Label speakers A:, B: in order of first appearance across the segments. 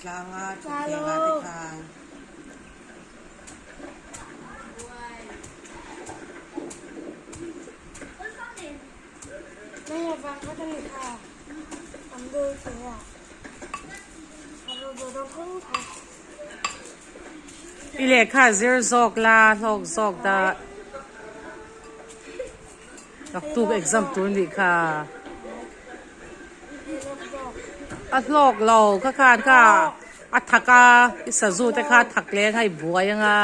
A: tlang a, thutthleng ah te khan. I lehkha zir zawk la, hlawk zawk dah. Naktuk exam tur nih kha. A hlawk lo kha khan kha a thak a, i sazu te kha a thak leh kha i buai anga.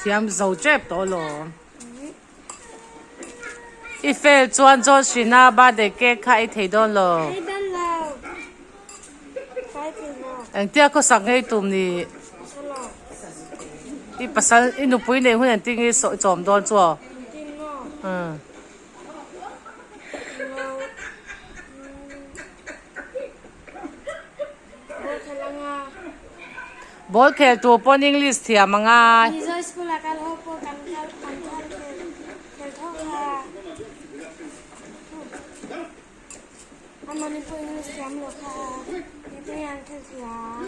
A: Thiam zo tep tawh alawm. I fel chuan John Hrina birthday cake kha ei thei dawn lo. Engtia khawsak ngei tum ni? I pasal i nupui nei hun engtin nge i chawm dawn chu aw? Umm. Ball khel tur pawn English thiam a ngai.
B: Mizo school ah kal ho pawh kan kal an kal khel khel tho kha. A Manipur English thiam lo kha heti hian an khel thiam.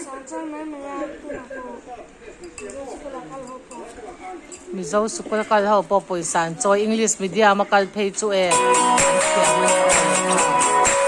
B: San chuan mai mai a tunah pawh Mizo school ah kal ho pawh.
A: Mizo sikul a kal ho pawh pawisa an chawi English medium a kal phei chu e an thiam a ni awm.